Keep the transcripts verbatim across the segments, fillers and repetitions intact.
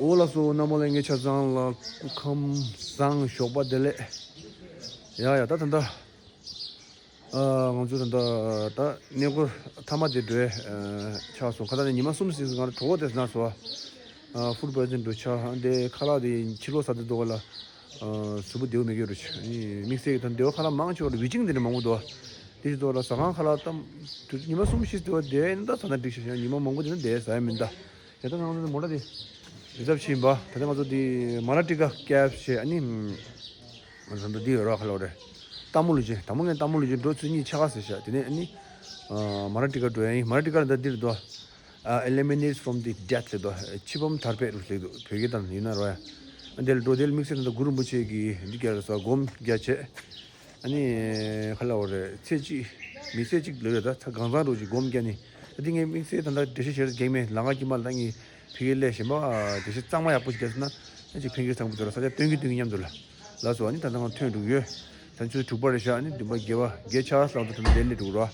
འོ་ལགས་སོ། རྣམ་པ་ལྷན་རྒྱས་ཆ་ཚང་ལ་སྐུ་ཁམས་བཟང་། ཞོགས་པ་བདེ་ལེགས། ཡ་ཡ། ད་ད་ད། ཨ། ང་ཚོ་ད་ད་ད་གནས་སྐོར་མཐའ་མ་དེ་འགྲོ་ཡ་ཆགས་སོང་། ཁ་ད་ནས་ཉི་མ་གསུམ་ཟིན་སོང་། ང་གྲོད་ཁོག་དེ་ཟ་སོང་། ཨ། ཧྥུཌ་པོའི་ཛོན་འགྲོ་ཆགས། འདི་ཁ་ལག་དེ་ཕྱི་ལོགས་ཟ་དེ་འདུག་ག་ལ། ཨ། གཟུགས་པོ་བདེ་པོ་མེད་ཀྱི་རེད། དམིགས་བསལ་གྱི་ད་བདེ་པོ་ཁ་ལག་མང་ཆེ་བ་ལ་ཝི་ཅིང་དེ་འདྲ་མང་པོ་འདུག་དེ་ཞིག་འདུག་ག་ལ། ཟ་ཁང་ཁ་ལག་ད་ཉི་མ་གསུམ་བཞི་དེ་བ་དེ་ད་ཟ་ན་འགྲིག་ཤག་ཉི་མ་མང་པོ་དེ་ན་དེ་ཟ་ཡ་མིན་ད། ཡ། ད་ང་ཚོ་མོ་ཊ་དེ་རི་ཛབ་བྱས་ཡིན་པ། ད་ལྟ་ང་ཚོ་དེ་མ་ར་ཊི་ཀ་ཀེབ་བྱས། ཨ་ནི་ང་ཚོ་འདི་ཡོད་ར། ཁ་ལོ་རེད། སྟག་མོ་ལུས་སྦྱིན། དང་པོ་ངས་སྟག་མོ་ལུས་སྦྱིན་འགྲོ་ཚུར་གཉིས་ཆ་ག་ཟེར་ཤག་དེ་ནས་ཨ་ནི་མ་ར་ཊི་ཀ་འགྲོ་ཡ་ཡིན། མ་ར་ཊི་ཀ་ལ་ད་འདིར་འདུག་ཨ། Eliminates from the death ལབ་འདུག་ཕྱི་ཕམ་དར་སྤེལ་རུ་ལབ་འདུག་བོད་སྐད་དང་ཡིན་ན་ར། ཡ། ཨ། འདི་ལ་འགྲོ། དེ་ལ་དམིགས་བསལ་ད་ལྟ་གུ་རུ་རིན་པོ་ཆེ་གིས་འདི་རྒྱག་རེད་ཟེར། སྒོམ་རྒྱག་བྱས། ཨ་ནི་ཁ་ལ་འོ་རེད། ཚེ་གཅིག་མི་ཚེ་གཅིག་ལོས་རེད། ད་ཚ་གང་ཚང་རོགས་ཀྱི་སྒོམ་རྒྱག་ནི། ད་འདི་ངས་དམིགས་བསལ་ད་ལྟ་འགྲེལ་བཤད་བྱེད་རྒྱག་མེད། ལམ་ཁ་དཀྱིལ་མ་ལ་ད་ངས་ཕ་གིར་སླེབས་བཞིན་པ། འགྲེལ་བཤད་གཙང་མ་ཡག་པོ་ཞིག་རྒྱག་སོང་ན་ཨ་ཅིག་ཕན་གྱི་ཚང་པོ་འདུག་ལ། ས་ཆ་སྟོན་གྱི་སྟོན་གྱི་མཉམ་དུ་ལ། ལགས་སོ། ཨ་ནི་ད་ལྟ་ང་ཐོན་འགྲོ་གི་ཡོད། ད་ཆུ་ཚོད་དྲུག་པ་རེད་ཤག་ཨ་ནི་བདུན་པ་བརྒྱད་པ་བརྒྱད་ཆགས་སོང་། ད་ད་ལྟ་འདིར་སླེབས་འགྲོ་གི་རེད།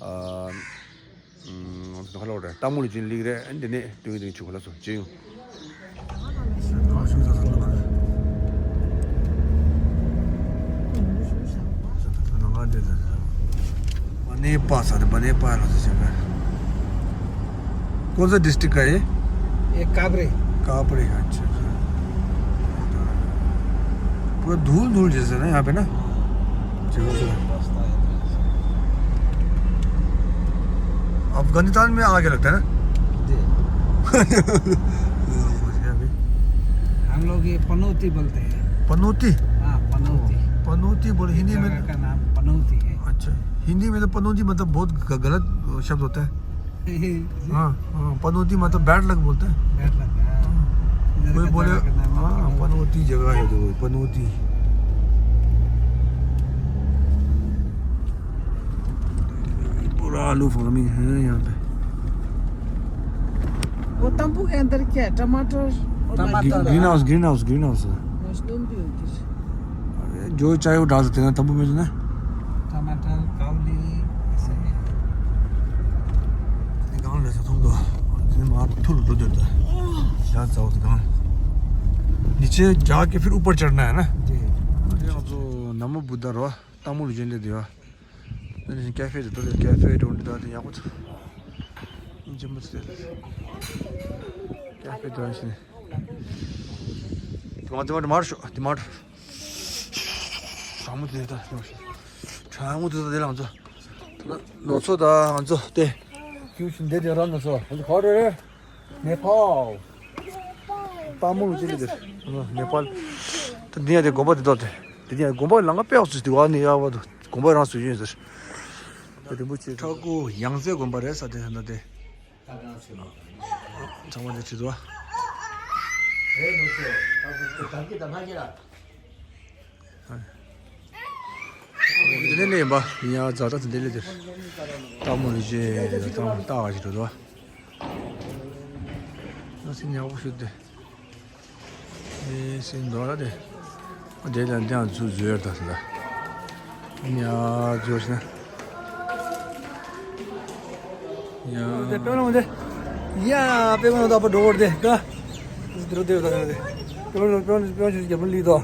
ཨ། ང་ཚོ་ཁ་ལོ་རེད། སྟག་མོ་ལུས་སྦྱིན་ལིག་རེད། ཨ་ནི་དེ་ནས་སྟོན་གྱི་སྟོན་གྱི་ཆུ་ཁ་ལ་སོང་། ཅི་ཡོང་། बने पास है, बने पास है। कौन सा डिस्ट्रिक्ट का है? ये काभ्रे। काभ्रे, अच्छा, अच्छा। पूरा धूल धूल जैसा ना यहाँ पे ना। चलो, चलो। अफगानिस्तान में आके लगता है ना? जी। पहुंच गया अभी। हम लोग ये पनौती बोलते हैं। पनौती? हाँ, पनौती। पनौती बोले हिंदी में। जगह का नाम पनौती है। अच्छा, हिंदी में तो पनौती मतलब बहुत ग-, गलत शब्द होता है। हाँ, हाँ, पनौती मतलब बैड लक बोलते हैं। बैड लक, हाँ। हाँ। इधर कोई का बोले, जगह का नाम हाँ, पनौती। पनौती जगह है जो, पनौती। पूरा आलू फार्मिंग है यहाँ पे। वो तंबू के अंदर क्या है? टमाटर और टमाटर। Green house, green house, green house है। मशरूम भी होती है। अरे, जो चाहे वो डाल सकते हैं ना तंबू में, जो ना। टमाटर, काउली, ऐसे ही। गांव ले सकता हूँ तो, मार थुल दो देता है। यार, जाओ तो गांव। नीचे जाके फिर ऊपर चढ़ना है ना? जी। जो नमो बुद्धा रो, तंबू ले जेंदे दिवा। ཨ་ནི་ཀ་ཧྥེ་དེ་འདུག་ཀ་ཧྥེ་འགྲོ་འདི་དག་དེ་ཡག་པོ་འདུག་ཨིན་ཇི་མོ་ཚེ་ལ་ཀ་ཧྥེ་འགྲོ་ཞིག་ནས། དེ་མ་དེ་མ་དེ་མར་ཤོག་དེ་མར། གྲང་མོ་དེ་དག་ཡོང་ཞིག་གྲང་མོ་དེ་དག་དེ་ལ་ང་ཚོ། ལོ་ཚོ་དང་ང་ཚོ་དེ། ཀྱུ་ཤིན་དེ་དེ་རང་ང་ཚོ་ང་ཚོ་ག་རེ་རེད། ནེ་པཱལ། སྟག་མོ་ལུས་སྦྱིན་དེ། ནེ་པཱལ། ད་འདི་ཡང་དེ་དགོན་པ་དེ་དག་དེ། དེ་ཡང་དགོན་པ་ལམ་ཁ་དཔེ་ཡག་ཚུལ་དེ་བ་ནི་ཡག་པ་འདུག་དགོན་པ་རང་སུ་ཡིན་ཟེར། ད་རིན་པོ་ཆེ་ཁྲ་ཀོ་ཡང་རྩེ་དགོན་པ་རེད་ས་དེ་ད་དེ། ཚང་མ་དེ་ཁྲིད་དོ། དེ་ནས་ལེན་པ་ཡིན་ཡ་ཛ་ད་དེ་ལེ་དེ། སྟག་མོ་ལུས་སྦྱིན་སྟག་མོ་སྟག་ཞིག་འགྲོ་དོ། ང་སི་ཉག་པོ་ཞུ་དེ། ཨེ་སེ་འདོ་ར་དེ། དེ་ལ་འདི་ཡང་ཚུར་འཛུལ་ཡར་ད་ལ། ཉ་འཛུལ་ཞིག་ན། ཡ། དེ་པེ་ལོང་དེ། ཡ་པེ་ལོང་ད་པ་འགྲོ་བར་དེ་ད། འདི་རུ་དེ་ད་དེ། པེ་ལོང་པེ་ལོང་པེ་ལོང་ཞིག་རྒྱབ་ལི་དོ།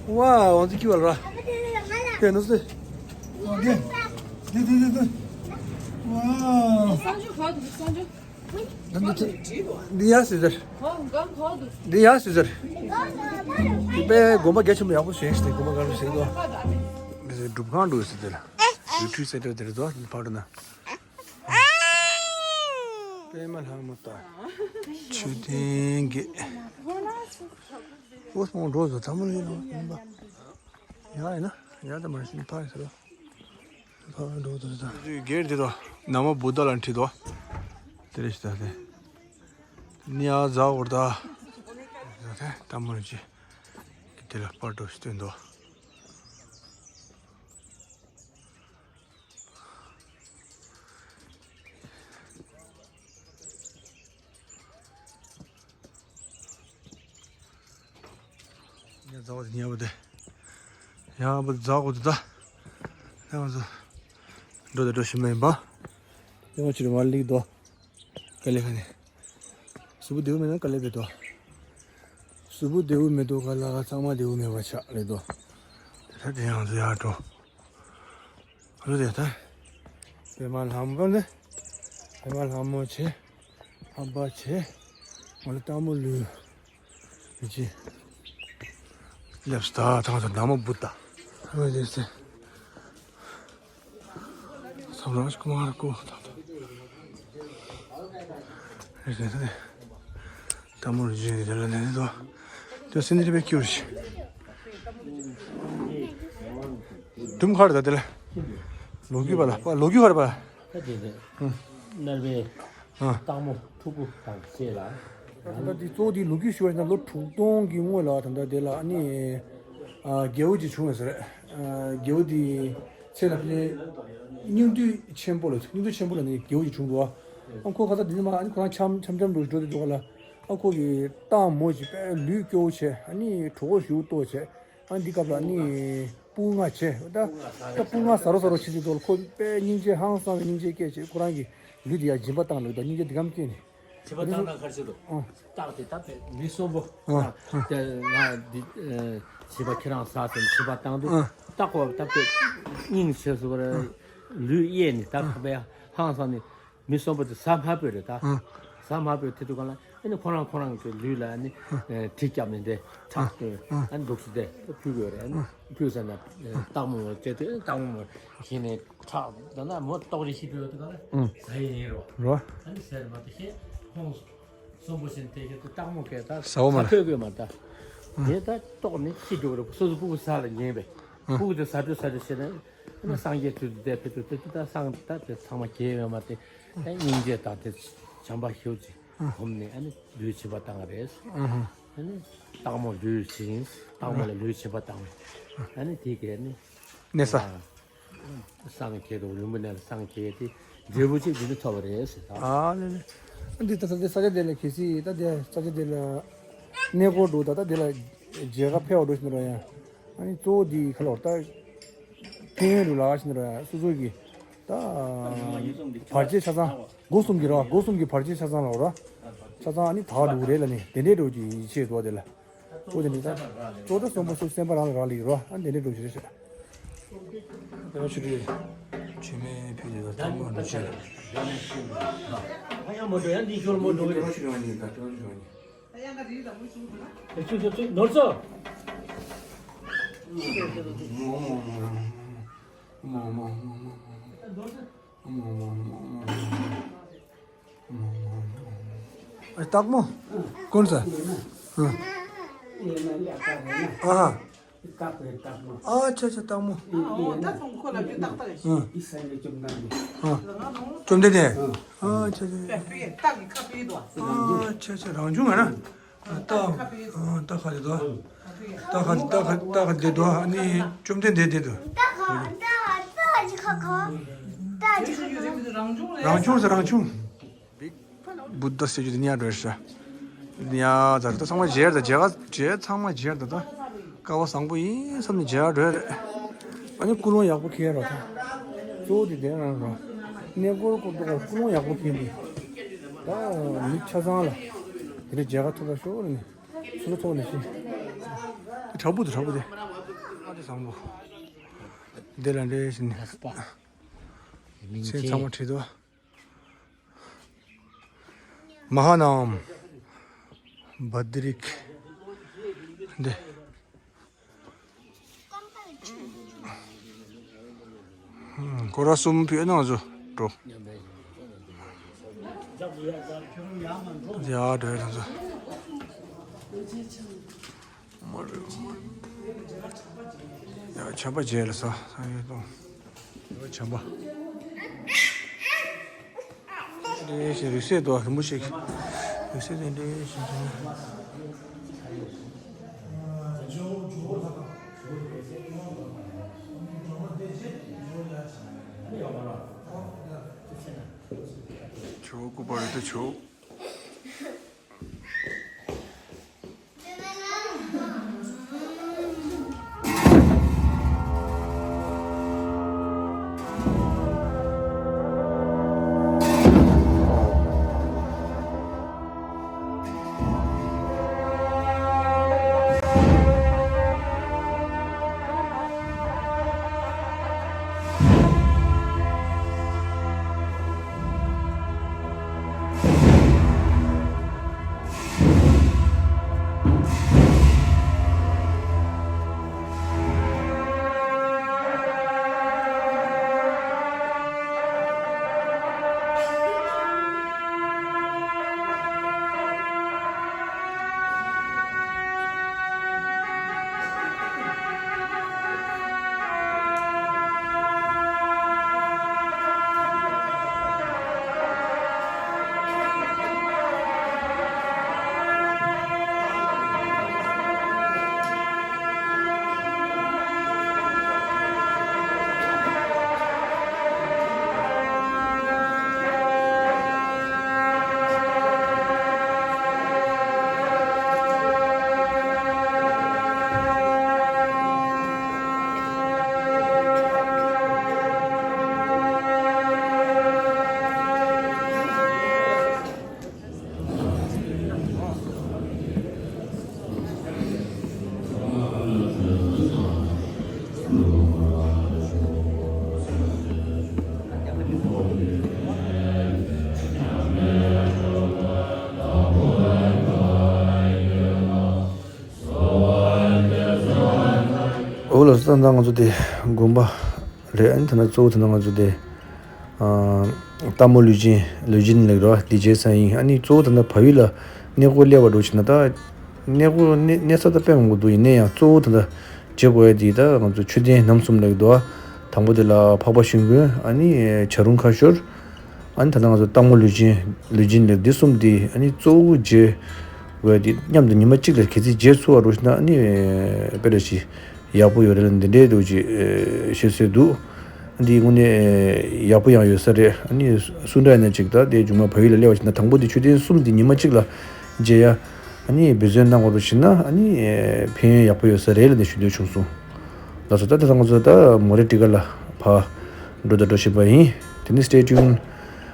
ཝའོ་འོང་ཙི་ཁྱི་བ་ལ་ར། དེ་ནུ་སི། དེ་དེ་དེ་དེ། ཝའོ། འདི་ཡ་སི་ཟེར། འདི་ཡ་སི་ཟེར། དེ་པས་དགོན་པ་རྒྱ་ཆེན་པོ་ཡག་པོ་བཞེངས་ཤིག་དེ་དགོན་པ་ག་རེ་བཞེངས་དོ། འདི་སྒྲུབ་ཁང་འདུག་ཟེར་དེ་ལ། རི་ཁྲོད་སེན་ཊར་དེ་རེད་དོ་ཕར་འགྲོ་ན། པད་མ་ལྷ་མོ་ལྟ། མཆོད་རྟེན་གྱི། འོ་སོང་འགྲོ་ཟོ་ཚ་མོ་ལ་ཡིན་པ། ཡ་ཡིན་ན་ཡ་ད་མ་ཤིན་ཕ་ཡིན་ཟེར་བ། ཕ་འགྲོ་དོ་ད། སྒེར་དེ་དོ། ན་མོ་བུདྡྷ་ལ་ཁྲིད་དོ། དེ་རེད་ཤི་ད་དེ། ནི་ཨ་ཛ་འོར་ད། ད་དེ་ད་མོ་རེད་ཅི། དེ་ལ་པར་འགྲོ་ཤི་སྟོན་དོ། ཉ་ཛ་བ་དེ་ཉ་བ་དེ། ཡ་བ་ཛ་གོ་དེ་ད། ཡ་བ་ཛ། འགྲོ་དེ་འགྲོ་ཤི་མ་ཡིན་པ། ཡ་བ་ཅི་རུ་མ་ལིག་དོ། དཀའ་ལས་ཁ་ནས། གཟུགས་པོ་བདེ་པོ་མེད་ན་དཀའ་ལས་འཕེལ་དོ། ལུས་པོ་བདེ་པོ་མི་འདུག་ག་ལ་ག་ཚང་མ་བདེ་པོ་མེད་པ་ཆགས་རེད་དོ། དེ་ད་དེ་ཡང་ཚོ་ཡར་འགྲོ། ཨ་ལོ་དེ་ད། པད་མ་ལྷ་མོ་ལེ། པད་མ་ལྷ་མོ་བྱས། ཧམ་པ་བྱས། ང་ལ་སྟག་མོ་ལུས། ལུས་ཅི། སླེབས་སོ་ད་ཐང་ཚོ་ནག་མོ་བུ་ད། ཨ་ལོ་དེ་སེ། སམ་རང་ཤི་ཀུ་མ་ར་ཀོ་ཐང་ཐང་། རེད་རེད་རེད། ད་མོ་རུ་ཇི་ནི་དེ་ལ་ནས་དོ། དེ་སེ་ནི་རི་བེ་ཁྱུར་ཤི། དུམ་ཁར་ད་དེ་ལ། ལོ་རྒྱུས་པ་ལ་པ་ལོ་རྒྱུས་ཧར་པ། ད་དེ་དེ། ནར་བའི། ཨ། སྟག་མོ་ཕྲུ་གུ་དང་བཅས་ལ། ད་ལྟ་འདི་གཙོ་བོ་འདི་ལོ་རྒྱུས་ཞུ་བ་ཡིན་ན་ལོ་དྲུག་སྟོང་གི་སྔོན་ལ་ད་ལྟ་དེ་ལ་ཨ་ནི། ཨ། རྒྱལ་པོ་ཅིག་བྱུང་བ་ཟེར། ཨ། རྒྱལ་པོ་འདི་ཚེ་ལ་ཕྱིན་སྙིང་བསྡུས་ཆེན་པོ་ལ་སྙིང་བསྡུས་ཆེན་པོ་ལ་ནི་རྒྱལ་པོ་ཅིག་བྱུང་འདུག་ཨ། ཁོ་ཁ་ས་འདི་ནི་མ་ཨ་ནི་ཁོ་རང་འཆམ་འཆམ་འཆམ་འགྲོ་འགྲོ་དུས་འདུག་ག་ལ། ཨ། ཁོ་གི་སྟག་མོ་ཅིག་དཔེ་ལུས་སྐྱོ་བོ་བྱས་ཨ་ནི་གྲོད་ཁོག་ཞེ་པོ་ལྟོགས་བྱས། ཨ། འདི་སྐབས་ལ་ནི་སྤུ་ལྔ་བྱས། ད་ད་སྤུ་ལྔ་ཟ་རོ་ཟ་རོ་བྱེད་དུས་ཐོག་ལ་ཁོ་དཔེ་སྙིང་རྗེ་ཧང་སང་བའི་སྙིང་རྗེ་སྐྱེས་བྱས་ཁོ་རང་གི་ལུས་དེ་ཡར་སྦྱིན་པ་བཏང་ལོས་ད་སྙིང་རྗེ་འདི་གམ་སྐྱེས་ནས། བྱིས་པ་བཏང་ན་ག་རེ་བྱེད་དོ། ཨ། སྟག་དེ་ད་དཔེ་མི་གསོན་པོ། ཨ། ཨ། དེ་ང་འདི་བྱིས་པ་ཁྱེད་རང་ཟ་ཟེར་ནས་བྱིས་པ་བཏང་དུས། ཨ། སྟག་ཁོ་ད་དཔེ་སྙིང་རྗེ་སོ་བར་ལུས་གཡས་ནས་ད་ཁོ་དཔེ་ཧང་སང་ནས། མི་གསོན་པོ་དེ་ཟ་མ་ཕོད་རེད་ད། ཨ། ཟ་མ་ཕོད་དེ་དུས་གང་ལ་ཨ་ནི་ཁོ་རང་ཁོ་རང་གི་ལུས་ལ་ཨ་ནི། ཨ། གྲི་བརྒྱབ་ནས་དེ་ཁྲག་སྟོན། ཨ། ཨ་ནི་འདུག་སེ་དེ་ཕུལ་དགོས་རེད། ཨ་ནི་ཕུལ་ཟེར་ན་སྟག་མོ་བྱས་དུས་སྟག་མོ་གིས་ནས་ཁྲག་ད་ན་མོ་ཏོག་རེ་ཤི་ཕུལ་དུས་གང་ལ་ཟ་ཡི་ཡིན་རོ། རོ། ཨ་ནི་ཟེར་མ་དེ་ཤེས་ཁོང་གསོན་པོ་ཞིག་དེ་ཤེས་དུས་སྟག་མོ་གིས་ད་ཟ་བོ་མ་ཟ་ལ་ཕོད་དགོས་མ་ད། ཨ། དེ་ད་ཏོག་ནས་ཤི་འགྲོ་གི་རེད། སོ་སོ་སྤུ་གུ་ཟ་ལ་ཉེན་པས། ཨ། སྤུ་གུ་དེ་ཟ་འགྲོ་ཟ་འགྲོ་བྱས་ན། ཨ་ནི་སངས་རྒྱས་དུས་དེ་ཕེབས་དུས་དེ་ད་སངས་ད་དེ་ཚང་མ་གྱེས་ཡོད་མ་དེ། ཨ། སྙིང་རྗེ་དང་དེ་བྱམས་པ་ཞེ་པོ་ཅིག་སྒོམ་ནས་ཨ་ནི་ལུས་བྱིས་པ་བཏང་བ་རེད། ཨ་ནི་སྟག་མོ་ལུས་བྱིན། སྟག་མོ་ལ་ལུས་བྱིས་པ་བཏང་བས། ཨ་ནི་དེ་གས་ནི་གནས་ས། ཨ། སངས་རྒྱས་དང་ལུས་པོ་གནས་ལ་སངས་རྒྱས་དེ་འབྲས་བུ་ཅིག་འདི་ནི་ཐོབ་པ་རེད་ཟེར་ད། ཨ་ལེ་ལེ། འདི་ད་ད་དེ་ས་ཆ་དེ་ལ་གལ་སྲིད་ད་དེ་ས་ཆ་དེ་ལ་གནས་སྐོར་འགྲོ་ད་ད་དེ་ལ་མཇལ་ཁ་ཕེབས་པ་འགྲོ་ཞིག་འགྲོ་ཡ། ཨ་ནི་གཙོ་བོ་འདི་ག་ལ་བར་ད། ཕན་ཡོན་རུ་ལག་ཤིན་ར་སོ་སོ་གི་ད། བར་ཆད་ཆ་ཚང་། སྒོ་གསུམ་གྱི་ར་སྒོ་གསུམ་གྱི་བར་ཆད་ཆ་ཚང་ལ་ར། ཆ་ཚང་ཨ་ནི་དག་འགྲོ་གི་རེད་ལ་ནི་དེ་འདྲའི་འགྲོ་གི་ཡིད་ཆེས་འདུག་དེ་ལ། གཙོ་དེ་འདྲ་ད། གཙོ་ད་གསོན་པོ་སོ་སེམས་པ་རང་ལ་རག་ལས་ཀྱི་ར་ཨ་ནི་དེ་འདྲའི་འགྲོ་གི་རེད་ཤག་དེ་ལ་ཆུ་དྲི། ཆུ་མེད་ཕུད་དེ་ད་ཐང་མ་འགྲོ་ཆེ་ལ། ཡང་མ་འགྲོ་ཡང་འདི་ཤོར་མ་འགྲོ་གི་རེད། ཆུ་དྲི་བ་ཉིད་ད་ཆུ་དྲི་བ་ཉིད། ཚུ་ཚུ་ཚུ་ནོར་སོ། ཨ་སྟག་མོ། ཀུན་ས། ཨ། ཨ་ཧ། ཨ་ཆ་ཆ་སྟག་མོ། ཨ། བཅོམ་ལྡན་འདས། ཨ་ཆ་ཆ། ཨ་ཆ་ཆ་རང་བྱུང་ང་ན། སྟག་སྟག་ཁ་དེ་དོ། སྟག་ཁ་སྟག་ཁ་སྟག་ཁ་དེ་དོ་ཨ་ནི་བཅོམ་ལྡན་འདས་དེ་དོ། རང་བྱུང་ཟེར་རང་བྱུང་། བུདྡྷ་སེ་ཅུ་དེ་ཉག་འགྲོ་ཤ། ཉག་ཚར་ད་ཚང་མ་མཇལ་ད་མཇལ་ཁ་མཇལ་ཚང་མ་མཇལ་ད་ད། སྐལ་བ་བཟང་པོ་ཡིན་བསམ་ནས་མཇལ་འགྲོ་ཡ་རེད། ཨ་ནི་ཀུན་སློང་ཡག་པོ་འཁྱེར་རོགས་ད། གཙོ་བོ་དེ་དེ་རང་རོགས། གནས་སྐོར་སྐོར་དུ་ཀུན་སློང་ཡག་པོ་འཁྱེར་ནས། ད་མི་ཆ་ཚང་ལ་དེ་འདྲ་མཇལ་ཁ་ཐོབ་པ་ཤོག་ལ་ནི། སུ་ལ་ཐོག་ནས་ཤི། དྲག་པོ་དེ་དྲག་པོ་དེ། ཨ་དེ་བཟང་པོ། དེ་ལ་འདྲེ་ཤི་ནི། མིང་ཚེ་ཚང་མ་ཆེན། ཁྲིད་དོ། མ་ཧཱ་ནཱམ། བྷ་དྲིཀ་འདི། སྐོར་ར་གསུམ་ཕུལ་ནང་ཚུ་འགྲོ། ཡ་འགྲོ་ཡ་ཚུ། མ་རེད་མ་རེད། ཡ་བྱམས་པ་མཇལ་ལ་ས་ས་ཡོད་དོ། བྱམས་པ། འདྲེ་ཞིག་རིགས་སྲས་དོ་རིན་པོ་ཆེ་གི། རིགས་སྲས་དེ་འདྲེ་ཞིག་འདྲེ། ཇོ་བོ་སྐུ་པར་རེད་དོ་ཇོ་བོ། ད་ང་ཚོ་དེ་དགོན་པ་རེད། ཨ་ནི་ད་ལྟ་གཙོ་བོ་ད་ལྟ་ང་ཚོ་དེ་ཨ་སྟག་མོ་ལུས་སྦྱིན་ལུས་སྦྱིན་ལེགས་རོ་ལི་ཇེ་ས་ཡིན། ཨ་ནི་གཙོ་བོ་ད་ལྟ་བལ་ཡུལ་ལ་གནས་སྐོར་སླེབས་པ་འགྲོ་བྱེད་ན་ད་གནས་སྐོར་གནས་གནས་ས་ད་དཔེ་མང་པོ་འདུག་ཡིན་ན་ཡང་གཙོ་བོ་ད་ལྟ་བྱེད་དགོས་ཡ་དེ་ད་ང་ཚོ་མཆོད་རྟེན་རྣམ་གསུམ་ལེགས་འདུག་དང་པོ་དེ་ལ་འཕགས་པ་ཤིང་ཀུན། ཨ་ནི་བྱ་རུང་ཁ་ཤོར། ཨ་ནི་ད་ལྟ་ང་ཚོ་སྟག་མོ་ལུས་སྦྱིན་ལུས་སྦྱིན་ལེགས་འདི་གསུམ་དེ་ཨ་ནི་གཙོ་བོ་བྱེད་དགོས་ཡ་དེ་མཉམ་དུ་ཉི་མ་གཅིག་ལ་གལ་སྲིད་བྱེད་ཚུགས་པ་འགྲོ་བྱེད་ན་ཨ་ནི་དཔེ་ར་ཞིག་ཡག་པོ་ཡོད་རེད་ལ་འདི་འདྲའི་འདུག་ཅེས་ཤོད་སྲོལ་འདུག་འདི་དངོས་གནས་ཡག་པོ་ཡང་ཡོད་ས་རེད། ཨ་ནི་སུ་འདྲ་ཡིན་ན་ཅིག་ད་དེ་མཇུག་མ་བལ་ཡུལ་ལ་སླེབས་པ་ཞིག་ན་དང་པོ་དེ་མཆོད་རྟེན་གསུམ་དེ་ཉི་མ་གཅིག་ལ་མཇལ་ཡ་ཨ་ནི་འབད་བརྩོན་གནང་བ་རུ་ཕྱིན་ན་ཨ་ནི་ཕན་ཡོན་ཡག་པོ་ཡོད་ས་རེད་ལ་འདི་ཞུ་འདོད་བྱུང་སོང་། ལགས་སོ། ད་ད་ང་ཚོ་ད་མོ་རེ་ཊི་ཀ་ལ་ཕར་འགྲོ་ད་འགྲོ་བཞིན་པ་ཡིན། དེ་ནི་stay tuned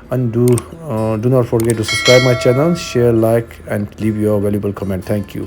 and do uh, do not forget to subscribe my channel, share, like and leave your valuable comment. Thank you.